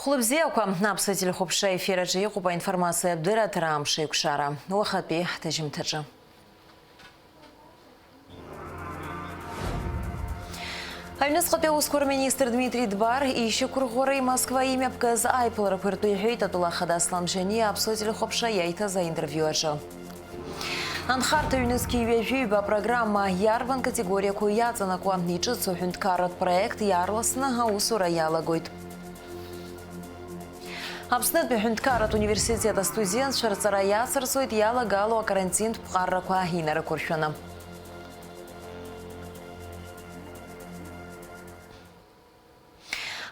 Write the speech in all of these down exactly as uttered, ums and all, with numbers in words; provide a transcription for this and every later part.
Хәлыбзиақәа, Аԥсуа телехәаԥшра ефир аҿы иҟоуп аинформациатә дырраҭара Амш еиқәшара. Уахатәи ҳҭыжьымҭаҿы. Аҩныҵҟатәи аусқәа рминистр Дмитри Дбар ишьақәырӷәӷәара Москва имҩаԥгаз аиԥыларақәа ртәы иҳәеит атәыла ахада Аслан Бжьаниа Аԥсуа телехәаԥшра иаиҭаз аинтервиу аҿы. Анхарҭа ҩнызқь ҩажәи ҩба апрограмма иарбан категориақәоу иаҵанакуа, иҿыцу ҳәынҭқарратә проект иаарласны аусура иалагоит. Аԥснытәи аҳәынҭқарратә университет астудентцәа рҵара иацырҵоит иалагало акарантинтә ԥҟаррақәа инарықәыршәаны.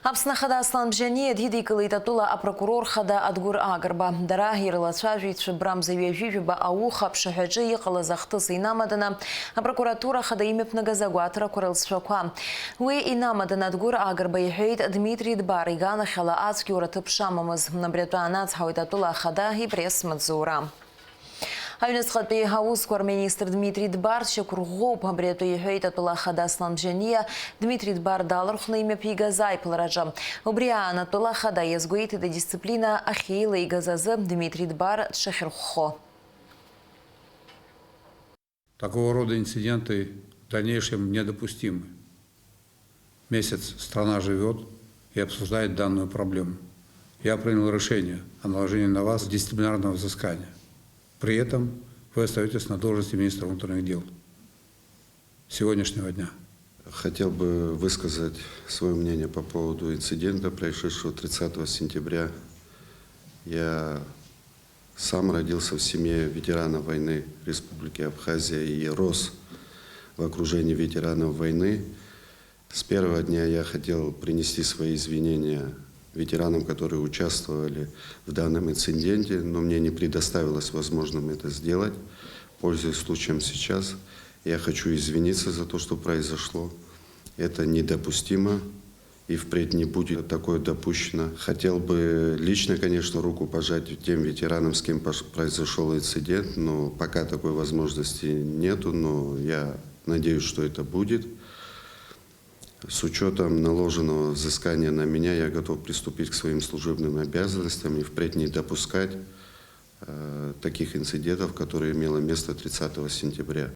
Аԥсны Ахада Аслан Бжьаниа дидикылеит атәыла апрокурор хада Адгәыр Агрба. Дара ирылацәажәеит цәыббрамза ҩажәи жәаба ауха аԥшаҳәаҿы иҟалаз ахҭыс инамаданы апрокуратура хада имҩаԥнагаз агәаҭарақәа рылҵшәақәа. Уи инамаданы Адгәыр Агрба иҳәеит, Дмитри Дбар иганахьала ацәгьоура ҭыԥ шамамыз. Абри атәы анацҳауеит атәыла ахада ипресс-маҵзура. Аҩныҵҟатәи аусқәа рминистр Дмитри Дбар дшьақәырӷәӷәоуп, абри атәы иҳәеит атәыла ахада Аслан Бжьаниа, Дмитри Дбар далархәны имҩаԥигаз аиԥылараҿы. Убри аан атәыла ахада иазгәеиҭеит адисциплина ахьеилеигаз азы Дмитри Дбар дшахьырхәхо. Такого рода инциденты в дальнейшем недопустимы. Месяц страна живёт и обсуждает данную проблему. Я принял решение о наложении на вас дисциплинарного взыскания. При этом вы остаётесь на должности министра внутренних дел с сегодняшнего дня. Хотел бы высказать своё мнение по поводу инцидента, происшедшего тридцатого сентября. Я сам родился в семье ветерана войны Республики Абхазия и рос в окружении ветеранов войны. С первого дня я хотел принести свои извинения ветеранам, которые участвовали в данном инциденте, но мне не предоставилось возможным это сделать. Пользуясь случаем сейчас, я хочу извиниться за то, что произошло. Это недопустимо. И впредь не будет такое допущено. Хотел бы лично, конечно, руку пожать тем ветеранам, с кем пош-, произошёл инцидент, но пока такой возможности нету, но я надеюсь, что это будет. С учётом наложенного взыскания на меня я готов приступить к своим служебным обязанностям и впредь не допускать, э, таких инцидентов, которые имело место тридцатого сентября.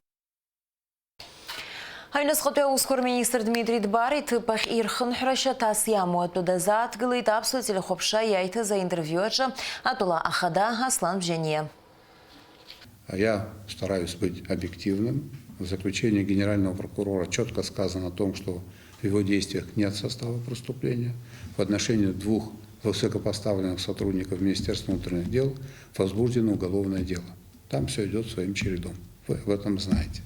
Аҩныҵҟатәи аусқәа рминистр Дмитри Дбар иҭыԥ ахь ирхынҳәра шьаҭас иамоу атәы дазааҭгылеит Аԥсуа телехәаԥшра иаиҭаз аинтервиу аҿы атәыла ахада Аслан Бжьаниа. Я стараюсь быть объективным. В заключении генерального прокурора чётко сказано о том, что в его действиях нет состава преступления. В отношении двух высокопоставленных сотрудников Министерства внутренних дел возбуждено уголовное дело. Там всё идёт своим чередом. Вы об этом знаете.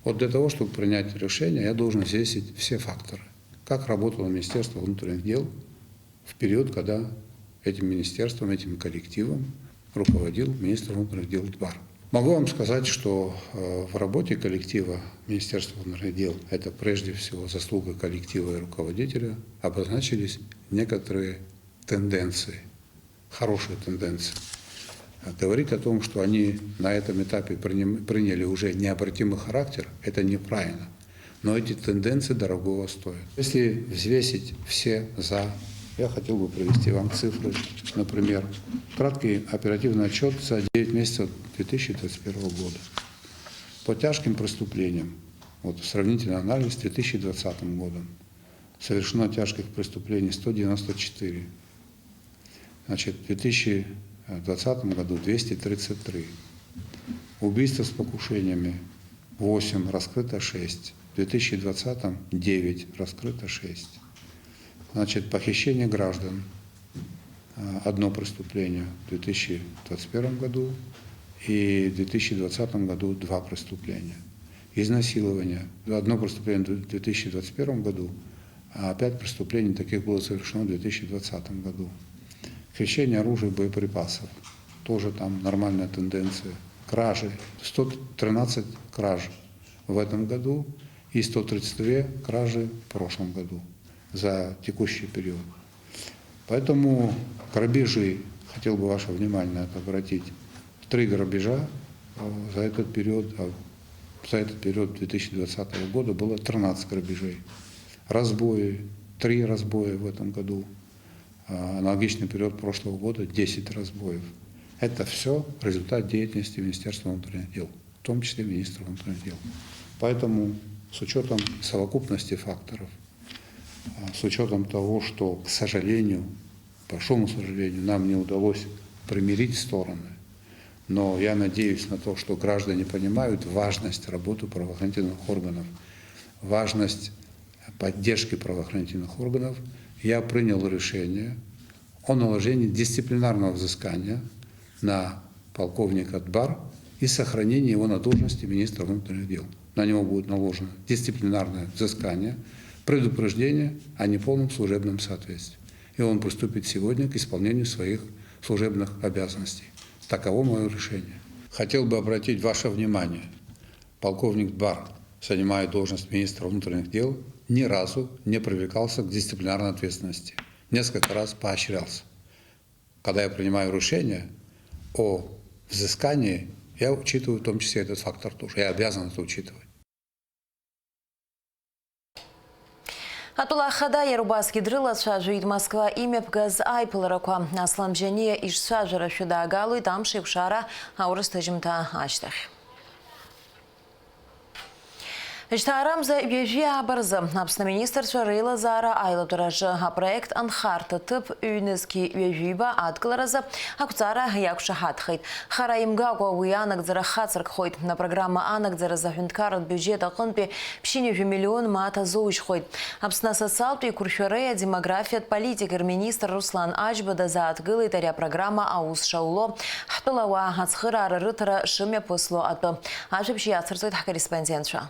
Вот для того, чтобы принять решение, я должен взвесить все факторы. Как работало Министерство внутренних дел в период, когда этим министерством, этим коллективом руководил министр внутренних дел Дбар. Могу вам сказать, что, э, в работе коллектива Министерства внутренних дел, это прежде всего заслуга коллектива и руководителя, обозначились некоторые тенденции, хорошие тенденции. А говорить о том, что они на этом этапе приним-, приняли уже необратимый характер, это неправильно. Но эти тенденции дорогого стоят. Если взвесить все «за», я хотел бы привести вам цифры. Например, краткий оперативный отчёт за девять месяцев две тысячи двадцать первого года. По тяжким преступлениям, вот сравнительный анализ с две тысячи двадцатым годом, совершено тяжких преступлений сто девяносто четыре. Значит, в две тысячи двадцатом году двести тридцать три. Убийства с покушениями восемь, раскрыто шесть. В две тысячи двадцатом девять, раскрыто шесть. Значит, похищение граждан, а, одно преступление в две тысячи двадцать первом году и в две тысячи двадцатом году два преступления. Изнасилование, одно преступление в две тысячи двадцать первом году, а пять преступлений таких было совершено в две тысячи двадцатом году. Хищение оружия и боеприпасов, тоже там нормальная тенденция. Кражи, сто тринадцать краж в этом году и сто тридцать две кражи в прошлом году за текущий период. Поэтому грабежи, хотел бы ваше внимание на это обратить, три грабежа, э, за этот период, а за этот период две тысячи двадцатого года было тринадцать грабежей. Разбои, три разбоя в этом году. А, аналогичный период прошлого года — десять разбоев. Это всё результат деятельности Министерства внутренних дел, в том числе министра внутренних дел. Поэтому с учётом совокупности факторов, а, с учётом того, что, к сожалению, к большому сожалению, нам не удалось примирить стороны, но я надеюсь на то, что граждане понимают важность работы правоохранительных органов, важность поддержки правоохранительных органов, я принял решение о наложении дисциплинарного взыскания на полковника Дбар и сохранении его на должности министра внутренних дел. На него будет наложено дисциплинарное взыскание, предупреждение о неполном служебном соответствии. И он приступит сегодня к исполнению своих служебных обязанностей. Таково моё решение. Хотел бы обратить ваше внимание: полковник Дбар, занимая должность министра внутренних дел, ни разу не привлекался к дисциплинарной ответственности. Несколько раз поощрялся. Когда я принимаю решение о взыскании, я учитываю в том числе этот фактор тоже. Я обязан это учитывать. Атәыла ахада иара убасгьы дрылацәажәеит Москва имҩаԥгаз аиԥыларақәа. Аслан Бжьаниа ишцәажәарашәа даагалоит амш еиқәшара аурыс ҭыжьымҭа ашьҭахь. Жьҭаарамза ҩажәи ааба рзы Аԥсны аминистрцәа реилазаара аилатәараҿы апроект анхарҭа ҭыԥ ҩнызқьи ҩажәиба адкыларазы ақәҵара иақәшаҳаҭхеит. Хара имгакәа уи анагӡара хацыркхоит. Апрограмма анагӡаразы аҳәынҭқарратә биуџьет аҟынтәи ԥшьынҩажәа миллион мааҭ азоужьхоит. Аԥсны асоциалтә еиқәыршәареи адемографиатә политикеи рминистр Руслан Аџьба дазааҭгылеит ари апрограмма аус шауло, ҳтәылауаа ацхыраара рыҭара шымҩаԥысло атәы. Ажәабжь иацырҵоит ҳкорреспондентцәа.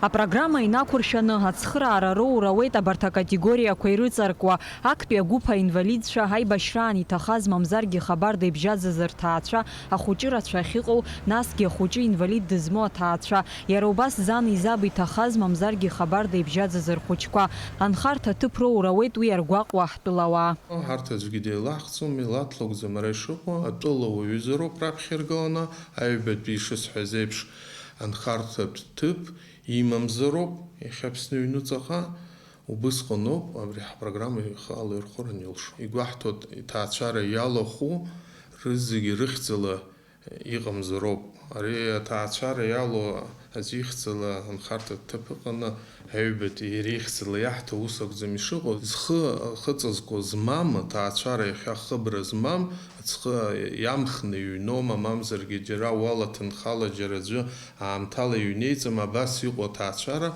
Апрограмма инақәыршәаны ацхыраара роур ауеит абарҭ акатегориақәа ирыҵаркуа, актәи агәыԥ аинвалидцәа, аибашьраан иҭахаз мамзаргьы хабарда ибжьаӡыз рҭаацәа, ахәыҷы рацәа ахьыҟоу, насгьы ахәыҷы инвалид дызмоу аҭаацәа, иара убас зани заб иҭахаз мамзаргьы хабарда ибжьаӡыз рхәыҷқәа. Анхарҭа ҭыԥ роур ауеит уи иаргәаҟуа ҳтәылауаа. Ҳарҭ аӡәгьы деилаҳхӡом, милаҭ лакәӡам ара ишыҟоу, атәыла уаҩызароуп раԥхьа иргыланы, аҩбатәи ишысҳәаз еиԥш, анхарҭатә ҭыԥ имамзароуп иахьа Аԥсны аҩнуҵаҟа. Убысҟаноуп абри ҳпрограмма ихала ирхәаран илшо. Игәаҳҭоит, иҭаацәара иалахәу рызегьы рыхьӡала иҟамзароуп. Ари аҭаацәара иалоу аӡә ихьӡала анхарҭа ҭыԥ ыҟаны, аҩбатәи иара ихьӡала иаҳҭо ус акәӡам ишыҟоу. Зхы ахыҵазкуа змам, аҭаацәара иахьа хыбра змам, ацхы иамхны иҩнома, мамзаргьы џьара уалаҭынхала џьара аӡәы аамҭала иҩнеиҵама, абас иҟоу аҭаацәара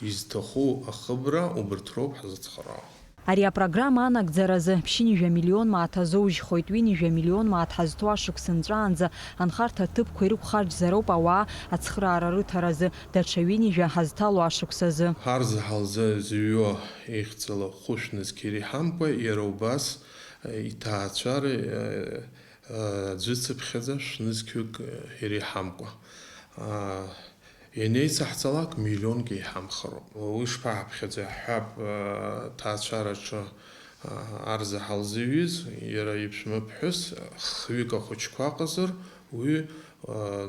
изҭаху ахыбра убарҭ роуп ҳзыцхраауа. Ари апрограмма анагӡаразы ԥшьынҩажәа миллион мааҭ азоужьхоит, ҩынҩажәа миллион мааҭ ҳазҭоу ашықәс нҵәаанӡа анхарҭа ҭыԥқәа ирықәхарџьзароуп ауаа ацхыраара рыҭаразы, даҽа ҩынҩажәа ҳазҭало ашықәс азы. Ҳарзаҳал зы-, зыҩуа ихьӡала хәышә нызқь иреиҳамкәа, иара убас, э, иҭаацәара, э, э, аӡәыцыԥхьаӡа шәнызқьҩык, э, иреиҳамкәа. А, Ианеицаҳҵалак, миллионк еиҳамхароуп. Уи шԥаҳаԥхьаӡеи ҳҳәап, ҭаацәараҿы, арзаҳал зыҩыз, иара иԥшәма ԥҳәыс, хҩык ахәыҷқәа ыҟазар, уи,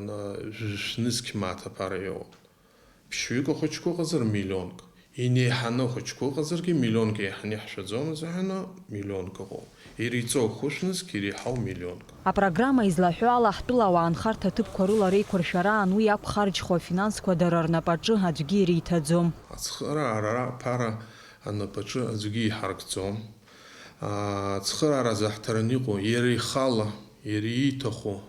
на-, жәнызқь мааҭ аԥара иоуп. Ԥшьҩык ахәыҷқәа ыҟазар, миллионк. Инеиҳаны ахәыҷқәа ыҟазаргьы, миллионк еиҳаны иаҳшәаӡом азыҳәаны, миллионк ыҟоуп. Иреиҵоу хәышә нызқь иреиҳау миллионк. Апрограмма излаҳәо ала, ҳтәылауаа анхарҭа ҭыԥқәа рыла реиқәыршәараан уи иақәхарџьхо афинансқәа дара рнапаҿы аӡәгьы ириҭаӡом. Ацхыраара аԥара анапаҿы аӡәгьы иҳаркӡом. Ацхыраара азы ҳҭараны иҟоу иара ихала, иара ииҭаху,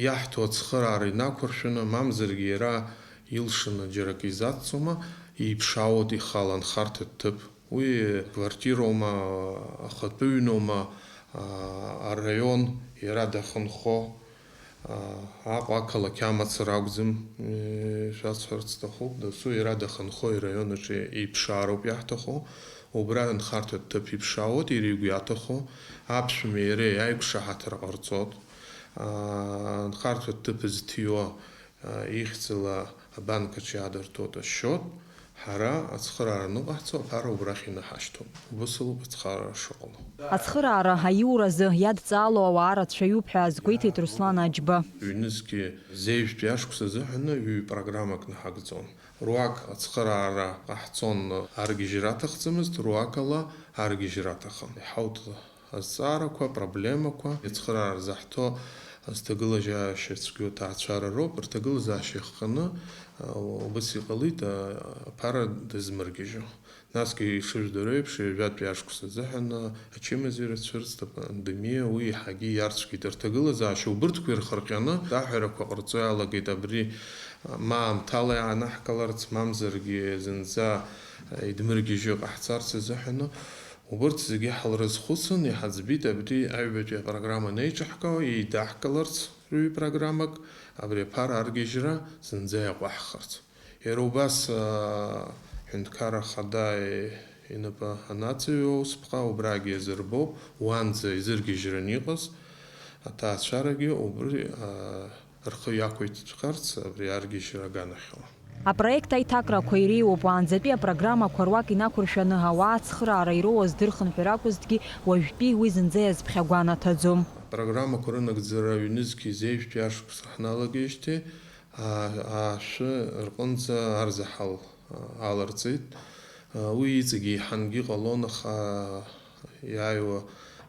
иаҳҭо ацхыраара инақәыршәаны, мамзаргьы иара илшаны џьара акы изацҵома, иԥшаауеит ихала анхарҭа ҭыԥ. Уи квартироума, ахатәы ҩноума, а, араион иара дахьынхо, а, Аҟәа ақалақь амацара акәӡам, э, шәасҳәарц сҭахуп, досу иара дахьынхо ираион аҿы иԥшаароуп иаҳҭаху, убра анхарҭа ҭыԥ иԥшаауеит, иара игәы иаҭаху, аԥшәмеи иареи аиқәшаҳаҭра ҟарҵоит, а, анхарҭа ҭыԥ зҭиуа, а, ихьӡала абанк аҿы иаадыртуеит ашьот, Ҳара ацхыраара аныҟаҳҵо аԥара убрахь инаҳашьҭуп. Убыс ауп ацхыраара шыҟало. Ацхыраара аиуразы иадҵаало ауаа рацәаҩуп ҳәа азгәеиҭеит Руслан Аџьба. Ҩнызқьи зеижәтәи ашықәс азыҳәаны ҩ-программак наҳагӡон. Руак ацхыраара ҟаҳҵон, аргьежьра аҭахӡамызт, руакала аргьежьра аҭахын. Иҳауҭ азҵаарақәа, апроблемақәа, ацхыраара заҳҭо зҭагылазаашьа цәгьоу аҭаацәара роуп. Рҭагылазаашьа ихҟьаны, а, убыс иҟалеит, а, аԥара дазмыргьежьо. Насгьы ишыжәдыруа еиԥш, ҩажәатәи ашықәс азыҳәан ачымазаҩрацәа рыцҭа апандемиа уи еиҳагьы иарцәгьеит. Рҭагылазаашьа убырҭқәа ирхырҟьаны аҳәарақәа ҟарҵо иалагеит, абри ма аамҭала иаанаҳкыларц, мамзаргьы зынӡа идмыргьежьы иҟаҳҵарц азыҳәаны. Убырҭ зегьы ҳалрызхәыцын, иҳаӡбеит абри аҩбатәи апрограмма анеиҿаҳкаауа еидаҳкыларц рҩ-программак, абри аԥара аргьежьра зынӡа иаҟәаҳхырц. Иара убас, аа, Ҳәынҭқарра Ахада инапы анаҵаҩу аусԥҟа убрагьы иазырбоуп, уанӡа изыргьежьраны иҟаз аҭаацәарагьы убри, аа, рхы иақәиҭтәхарц абри аргьежьра аганахьала. Апроект аиҭакрақәа иреиуоуп, уаанӡатәи апрограммақәа руак инақәыршәаны ауаа ацхыраара ироуаз дырхынҳәыр акәызҭгьы, уажәтәи уи зынӡа иазԥхьагәанаҭаӡом. Апрограммақәа рынагӡара ҩнызқьи зеижәтәи ашықәс ҳналагеижьҭеи, аа, аашәы рҟынӡа арзаҳал, аа, аларҵеит. Уи иҵегьы еиҳангьы иҟалон, аха иааиуа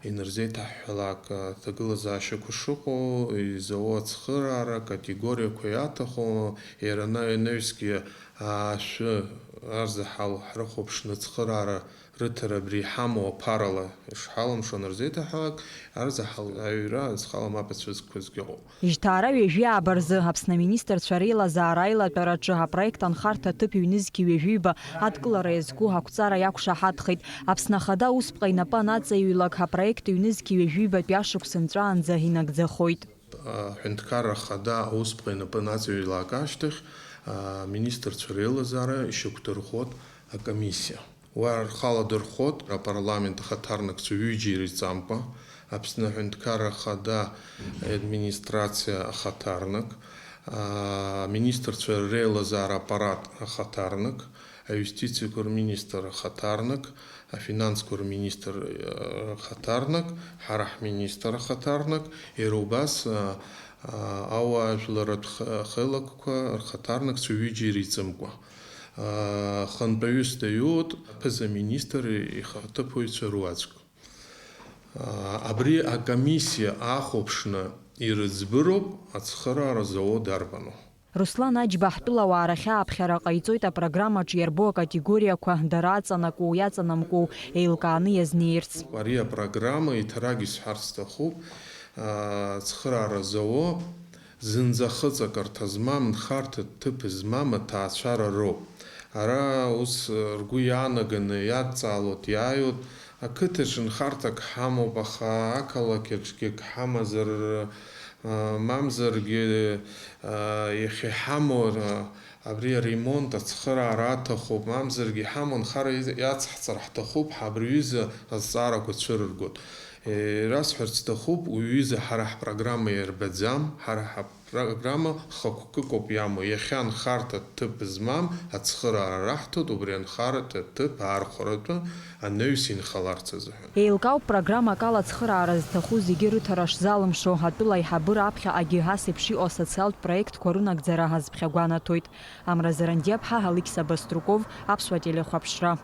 инарзеиҭаҳҳәалак, аҭагылазаашьақәа шыҟоу, изауа ацхыраара, акатегориақәа иаҭаху, иара ана-, анаҩсгьы аашәы арзаҳал ҳрыхәаԥшны ацхыраара рыҭара абри иҳамоу аԥарала ишҳалымшо анырзеиҭаҳәалак, арзаҳал аҩра зхала мап ацәызкқәазгьы ыҟоуп. Жьҭаара ҩажәи ааба рзы Аԥсны аминистрцәа реилазаара аилатәараҿы апроект анхарҭа аҭыԥ ҩнызқьи ҩажәиба адкылара иазку ақәҵара иақәшаҳаҭхеит. Аԥсны Ахада аусԥҟа инапы анаҵаҩлак апроект ҩнызқьи ҩажәибатәи ашықәс нҵәаанӡа инагӡахоит. Аҳәынҭқарра Ахада аусԥҟа инапы анаҵаҩлак ашьҭахь, аминистрцәа реилазаара ишьақәдырӷәӷәоит акомиссиа. Уа рхала дырхәот апарламент ахаҭарнакцәа ҩыџьа ирҵамкәа, Аԥсны Аҳәынҭқарра Ахада аадминистрациа ахаҭарнак, аминистрцәа реилазаара аппарат ахаҭарнак, аиустициақәа рминистр ахаҭарнак, афинансқәа рминистр ахаҭарнак, ҳара ҳминистр ахаҭарнак, иара убас ауаажәларратә х-, хеилакқәа рхаҭарнакцәа ҩыџьа иреиҵамкәа. Хантәаҩыс даиуоуп аԥыза-министр ихаҭыԥуаҩцәа руаӡәк. Абри акомиссиа ахәаԥшны ирыӡбыроуп ацхыраара зауа дарбану. Руслан Аџьба ҳтәылауаа рахьааԥхьара ҟаиҵоит апрограммаҿ иарбоу акатегориақәа, дара аҵанакуоу иаҵанамкуоу еилкааны иазнеирц. Ари апрограмма еиҭарак исҳәарц сҭахуп, ацхыраара зауа зынӡа хыҵакырҭа змам, нхарҭа ҭыԥ змам аҭаацәара роуп. Ара ус ргәы иаанаганы иадҵаалоит, иааиуеит, ақыҭаҿ нхарҭак ҳамоуп, аха ақалақь аҿгьы ак ҳамазар, мамзаргьы иахьа иҳамоу абри аремонт, ацхыраара аҭахуп, мамзаргьы иҳамоу анхара иацҳҵар ҳҭахуп, ҳа абри аҩыза азҵаарақәа цәырыргоит. Ирасҳәарц сҭахуп, уи аҩыза ҳара ҳпрограмма иарбаӡам, ҳара ҳапрограмма хықәкык ауп иамоу, иахьа анхарҭа ҭыԥ змам ацхыраара раҳҭоит, убри анхарҭа ҭыԥ аархәаратәы анаҩс инхаларц азыҳәан. Еилкаауп программак ала ацхыраара зҭаху зегьы рыҭара шзалымшо, атәыла аиҳабыра аԥхьаҟагьы ас еиԥш иҟоу асоциалтә проектқәа рынагӡара азԥхьагәанаҭоит. Амра Зарандиаԥҳа, Алықьса Баструков, Аԥсуа телехәаԥшра.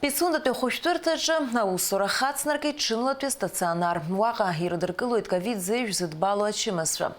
Пицундатәи ахәышәтәырҭаҿы аусура хацнаркит ҽынлатәи астационар. Уаҟа ирыдыркылоит ковид зеижә зыдбало ачымазцәа.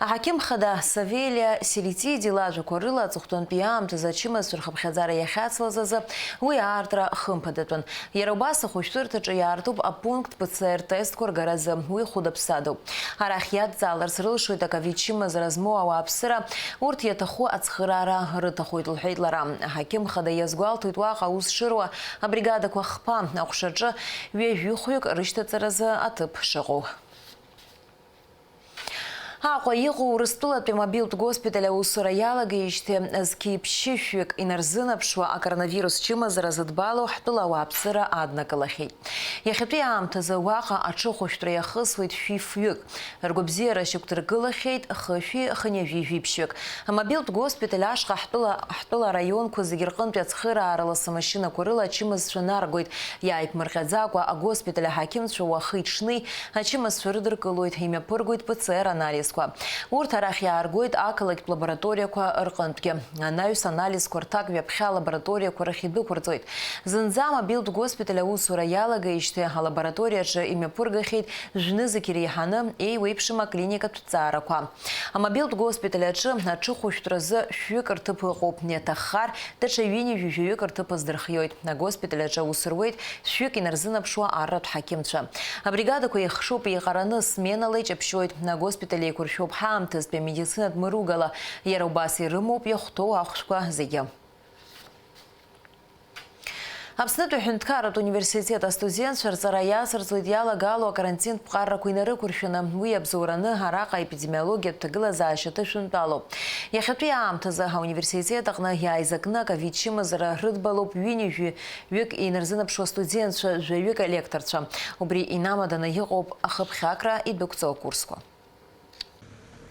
Аҳақьым хада Савелиа Селитиди лажәақәа рыла, аҵыхәтәантәи аамҭазы ачымазцәа рхыԥхьаӡара иахьацлаз азы уи аартра хымԥадатәын. Иара убас ахәышәтәырҭаҿы иаартуп апункт П Ц Р тестқәа ргаразы, уи хәыда-ԥсадоуп. Арахь иадҵааларц рылшоит аковид чымазара змоу ауааԥсыра, урҭ иаҭаху ацхыраара рыҭахоит, лҳәеит лара. Аҳақьым хада иазгәалҭоит уаҟа аус шыруа абригадақәа хԥа, аҟәшаҿы ҩажәихәҩык рышьҭаҵаразы аҭыԥ шыҟоу. Аҟәа иҟоу Урыстәылатәи амобилтә госпиталь аусура иалагеижьҭеи зқьи ԥшьышәҩык инарзынаԥшуа акоронавирус чымазара зыдбало ҳтәыла ауааԥсыра аднакылахьеит. Иахьатәи аамҭазы уаҟа аҽыхәышәтәра иахысуеит шәи фҩык. Ргәабзиара шьақәдыргылахьеит хышәи хынҩажәи жәиԥшьҩык. Амобилтә госпиталь ашҟа ҳтәыла, ҳтәыла араионқәа зегьы рҟынтәи ацхыраарала амашьынақәа рыла ачымазцәа наргоит. Иааиԥмырҟьаӡакәа агоспиталь аҳақьымцәа уахи-ҽни ачымазцәа рыдыркылоит, имҩаԥыргоит П Ц Р анализқәа. Урҭ арахь иааргоит ақалақьтә лабораториақәа рҟынтәгьы. Анаҩс анализқәа рҭак ҩаԥхьа алабораториақәа рахь идәықәырҵоит. Зынӡа амобилтә госпиталь аусура иалагеижьҭеи алабораториаҿы имҩаԥыргахьеит жәнызқь иреиҳаны еиуеиԥшым аклиникатә ҭҵаарақәа. Амобилтә госпиталь аҿы аҽыхәышәтәразы шәҩык рҭыԥ ыҟоуп, иаҭаххар, даҽа ҩынҩажәи жәаҩык рҭыԥ аздырхиоит. Агоспиталь аҿы аус руеит шәҩык инарзынаԥшуа арратә ҳақьымцәа. Абригадақәа еихшоуп, еиҟараны сменала иҷаԥшьоит. Агоспиталь еиқәыршәоуп ҳаамҭазтәи амедицинатә мыругала. Иара убас ирымоуп иахәҭоу ахәшәқәа зегьы. Аԥснытәи аҳәынҭқарратә университет астудентцәа рҵара иацырҵоит иалагало акарантинтә ԥҟарақәа инарықәыршәаны. Уи абзоураны араҟа аепидемиологиатә ҭагылазаашьа ҭышәынтәалоуп. Иахьатәи аамҭазы ауниверситет аҟны иааизакны аковид чымазара рыдбалоуп ҩынҩажәи ҩык инарзынаԥшуа астудентцәа, жәаҩык алекторцәа. Убри инамаданы иҟоуп ахыԥхьакра идәықәҵоу акурсқәа.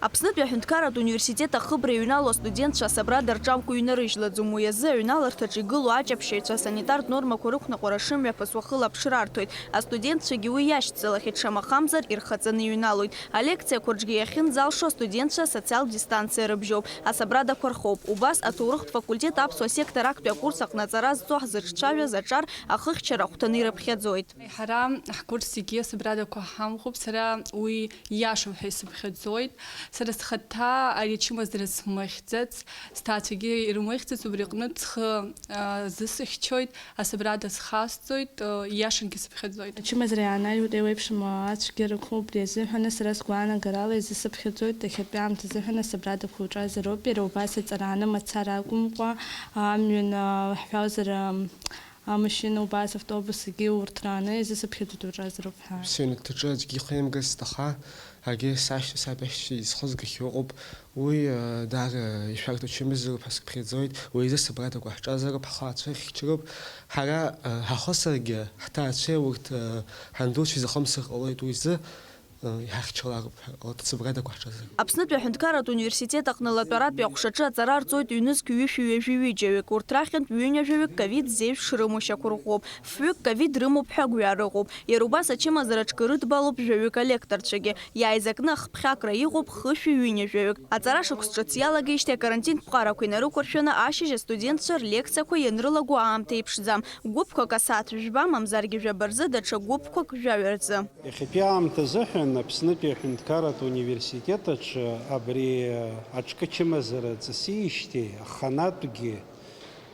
Аԥснытәи аҳәынҭқарратә университет ахыбра иҩналоу астудентцәа асабрада рҿамкәа иҩнарыжьлаӡом. Уи азы аҩналарҭаҿы игылоу аҷаԥшьаҩцәа асанитартә нормақәа рықәныҟәара шымҩаԥысуа хылаԥшра арҭоит. Астудентцәагьы уи иашьцылахьеит, шамахамзар ирхаҵаны иҩналоит. Алекциақәа рҿгьы иахьынӡалшо астудентцәа асоциалтә дистанциа рыбжьоуп, асабрадақәа рхоуп. Убас аҭоурыхтә факультет аԥсуа сектор актәи акурс аҟны аҵара зҵо ҳзыҿцәажәаз аҿар ахыхьчара ахәҭаны ирыԥхьаӡоит. Ҳара ҳкурс зегьы асабрадақәа ҳамхуп, сара уи ииашоуп ҳәа исыԥхьаӡоит. Сара схаҭа ари ачымазара смыхьӡац, сҭаацәагьы ирмыхьӡац, убри аҟнытә схы, а, зысыхьчоит, асабрада схасҵоит, а, ииашангьы сыԥхьаӡоит. Ачымазара иаанажьуеит еиуеиԥшым ацәгьарақәа, убри азыҳәаны сара сгәаанагарала изысыԥхьаӡоит, иахьатәи аамҭа азыҳәан асабрадақәа уҿазароуп, иара убас аҵарааны мацара акәымкәа, амҩан, а, ҳҳәозар, ам, Амашьына убас, автобус, зегьы урҭ рааны изысыԥхьаӡоит уаҵәазароуп ҳәа. Сыҩнаҭаҿы аӡәгьы ихеимгацт, аха ҳаргьы сашьцәа, саб иашьцәа изхызгахьоу ыҟоуп. Уи, э, даара ишәарҭоу чымазароуп ҳәа сыԥхьаӡоит. Уи азы асабрадақәа ҳҿазароуп, ҳхы ацәа ихьчароуп. Ҳара, э, ҳахысыргьы, ҳҭаацәеи урҭ, э, ҳандуцәеи зыхымсыр ҟалоит. Уи азы Иҳахьчалароуп ҳәа, урҭ асабрадақәа ҳҿазар. Аԥснытәи аҳәынҭқарратә университет аҟны латәаратәи аҟәшаҿы аҵара арҵоит ҩнызқь ҩышәи ҩажәи ҩыџьаҩык. Урҭ рахьынтә ҩынҩажәаҩык ковид зеижә шрымоу шьақәырӷәӷәоуп, фҩык ковид рымоуп ҳәа гәҩар ыҟоуп. Иара убас ачымазара аҿгьы рыдбалоуп жәаҩык алекторцәагьы. Иааизакны ахыԥхьакра иҟоуп хышәи ҩынҩажәаҩык. Аҵара шықәс ҿыц иалагеижьҭеи акарантинтә ԥҟарақәа инарықәыршәаны ашьыжь астудентцәа рлекциақәа ианрылаго аамҭа иԥшӡам. Гәыԥқәак асааҭ жәба, мамзаргьы жәабарзы, даҽа гәыԥқәак жәаҩа рзы. Иахьатәи аамҭа азыҳәан Аԥснытәи аҳәынҭқарратә университет аҿы абри аҿкы чымазара ҵысижьҭеи аханатәгьы,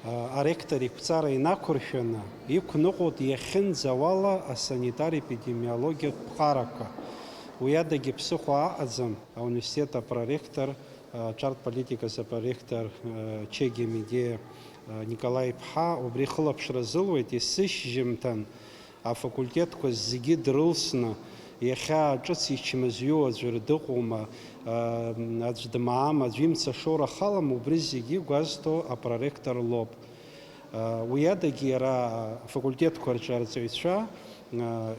а, аректор иқәҵара инақәыршәаны, иқәныҟәоит иахьынӡауала асанитар-епидемиологиатә ԥҟарақәа. Уи адагьы ԥсыхәа аҟаӡам ауниверситет апроректор, а, аҿартә политиказы апроректор, а, Чегем Медеиа, а, Николаи-иԥҳа, убри хылаԥшра азылуеит есышьжьымҭан афакультетқәа зегьы дрылсны, иахьа ҿыц ичмазаҩу аӡәыр дыҟоума, аӡә дмаам, аӡә имца ашоура халам, убри зегьы игәазҭо апроректор лоуп. Уи адагьы иара афакультетқәа рҿы арҵаҩцәа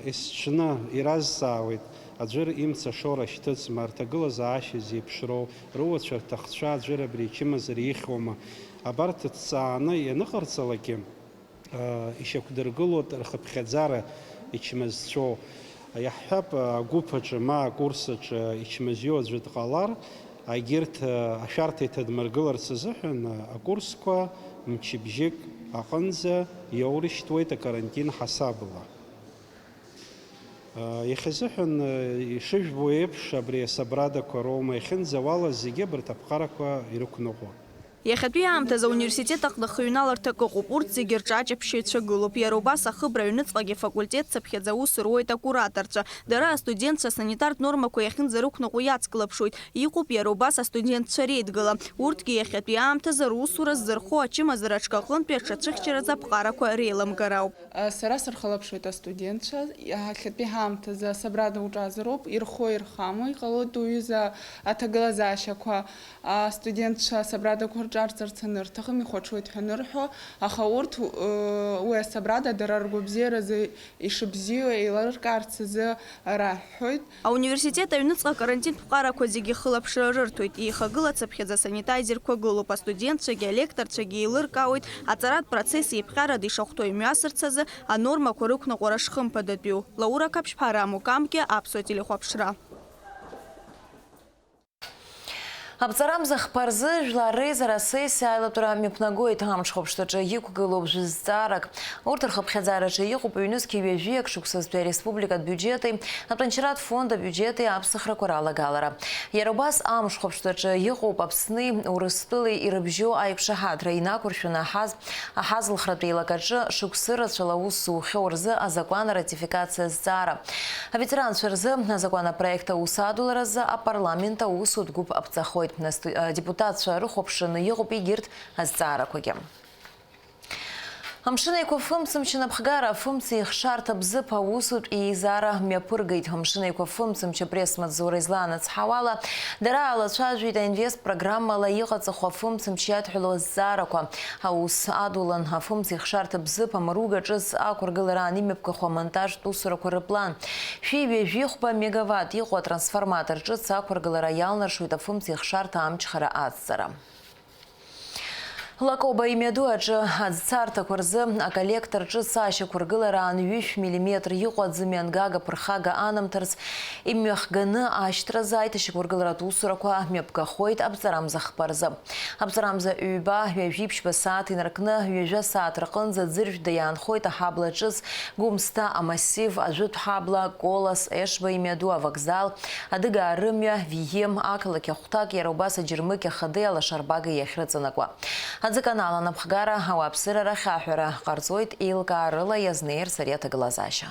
есҽны иразҵаауеит, аӡәыр имца ашоура шьҭыҵма, рҭагылазаашьа зеиԥшроу, руацәа рҭахцәа аӡәыр абри ачымазара ихьуама, абарҭ ҭҵааны ианыҟарҵалакгьы, ишьақәдыргылоит рхыԥхьаӡара ичмазцәоу. Иаҳҳәап, агәыԥ аҿы ма акурс аҿы ичмазаҩу аӡәы дҟалар, егьырҭ ашәарҭа иҭадмыргыларц азыҳәан акурсқәа мчыбжьык аҟынӡа иоурышьҭуеит акарантин ҳасабла. Иахьазыҳәан, ишыжәбо еиԥш, абри асабрадақәа роума иахьынӡауалаз зегьы абарҭ аԥҟарақәа ирықәныҟәо. Иахьатәи аамҭазы ауниверситет аҟны хыҩналарҭак ыҟоуп, урҭ зегьы рҿы аҷаԥшьаҩцәа гылоуп. Иара убас ахыбра аҩныҵҟагьы афакультет цыԥхьаӡа аус руеит акураторцәа. Дара астудентцәа асанитартә нормақәа иахьынӡарықәныҟәо иацклаԥшуеит. Иҟоуп иара убас астудентцәа реидгыла. Урҭгьы иахьатәи аамҭазы русура ззырхо ачымазара аҿкы аҟынтәи аҽацәыхьчаразы аԥҟарақәа реиламгара ауп. Сара сырхылаԥшуеит астудентцәа, иахьатәи ҳаамҭазы асабрада уҿазароуп, ирхо ирхамо, иҟалоит уҩыза аҭагылазаашьақәа астудентцәа асабрадақәа рҿарҵарц анырҭахым, ихәаҽуеит ҳәа анырҳәо, аха урҭ, ы, уи асабрада дара ргәабзиаразы ишыбзиоу еилыркаарц азы раҳҳәоит. Ауниверситет аҩныҵҟа акарантинтә ԥҟарақәа зегьы хылаԥшра рырҭоит, еихагылацыԥхьаӡа санитайзерқәа гылоуп, астудентцәагьы алекторцәагьы еилыркаауеит аҵаратә процесс еиԥҟьарада ишахәҭоу имҩасырц азы анормақәа рықәныҟәара шхымԥадатәиу. Лаура Қаԥшьԥҳа, Рамо Камкиа, Аԥсуа телехәаԥшра. Аԥҵарамза хԥа рзы жәлар реизара асессиа аилатәара мҩаԥнагоит. Амҽхәаԥштәаҿы иқәгылоуп жәызҵаарак. Урҭ рхыԥхьаӡараҿы иҟоуп ҩнызқьи ҩажәи ак шықәсазтәи ареспубликатә биуџьети, аԥенчратә фонд абиуџьети аԥсахрақәа ралагалара. Иара убас амҽхәаԥштәаҿы иҟоуп Аԥсни Урыстәылеи ирыбжьоу аиқәшаҳаҭра инақәыршәаны аҳаз-, аҳазлхратә еилакаҿы шықәсы рацәала аус зухьоу рзы азакәан аратификациа азҵаара. Аветеранцәа рзы азакәан апроект аус адуларазы апарламент аусутә гәыԥ аԥҵахоит. Нас, э, депутатцәа рыхәаԥшраны иҟоуп егьырҭ азҵаарақәагьы. Амшын Еиқәа фымцамч анапхгара, афымцеихшарҭа Бзыԥ аусутә еизара мҩаԥыргеит. Амшын Еиқәа фымцамч апресс-маҵзура излаанацҳауала, дара аалацәажәеит аинвест программала иҟаҵахо афымцамч иадҳәалоу азҵаарақәа. Аус адулан афымцеихшарҭа Бзыԥ амаруга ҿыц ақәыргылараан имҩаԥгахо амонтажтә усурақәа рыплан. Шәи ҩажәи хәба мегаватт иҟоу атрансформатор ҿыц ақәыргылара иалнаршоит афымцеихшарҭа амчхара аҵҵара. Лакоба имҩаду аҿы аӡцарҭақәа рзы аколлектор ҿыц ашьақәыргылараан ҩышә миллиметр иҟоу аӡымҩангага ԥырхага анамҭарц имҩахганы ашьҭразы аиҭашьақәыргыларатә усурақәа мҩаԥгахоит аԥҵарамза хԥа рзы. Аԥҵарамза ҩба, ҩажәи ԥшьба сааҭ инаркны, ҩажәа сааҭ рҟынӡа аӡыржәда иаанхоит аҳабла ҿыц, Гәымсҭа амассив, Ажәытә ҳабла, Колас, Ешба имҩаду авокзал, Адыгаа рымҩа, Вием, ақалақь ахәҭак, иара убас аџьармыкьа хадеи алашарбагеи иахьрыҵанакуа. Аӡы канал анапхгара ауааԥсыра рахь аҳәара ҟарҵоит, еилкаарыла иазнеирц ари аҭагылазаашьа.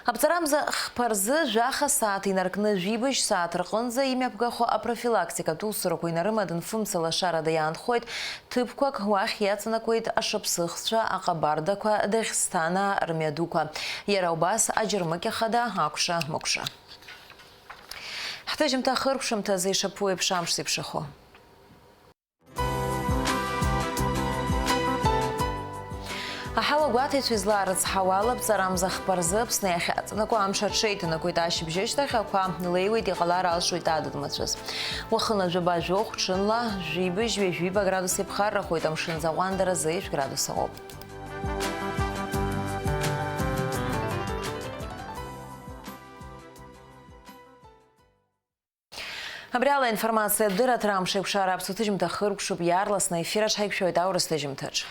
Аԥҵарамза хԥа рзы жәаха сааҭ инаркны жәибжь сааҭ рҟынӡа имҩаԥгахо апрофилактикатә усурақәа инарымаданы фымца лашарада иаанхоит ҭыԥқәак, уахь иаҵанакуеит ашыԥсыхцәа, аҟабардақәа, Дагьсҭанаа рмҩадуқәа, иара убас аџьармыкьа хада акәша-мыкәша. Ҳҭыжьымҭа хыркәшамҭазы ишаԥу еиԥш амш зеиԥшрахо. Аҳауа гәаҭаҩцәа излаарыцҳауа ала, аԥҵарамза хԥа рзы Аԥсны иахьаҵанакуа амш аҽеиҭанакуеит, ашьыбжьышьҭахь ақәа леиуеит, иҟалар алшоит адыд-мацәыс. Уахынла жәаба-жәохә, ҽынла жәибжь, ҩажәиба градус иԥхаррахоит, амшын аӡы аҟәандара зеижә градус ауп. Абри ала аинформациа дырраҭара амш еиқәшара аԥсуа ҭыжьымҭа хыркәшоуп, иаарласны аефир аҿы ҳаиқәшәоит аурыс ҭыжьымҭаҿ.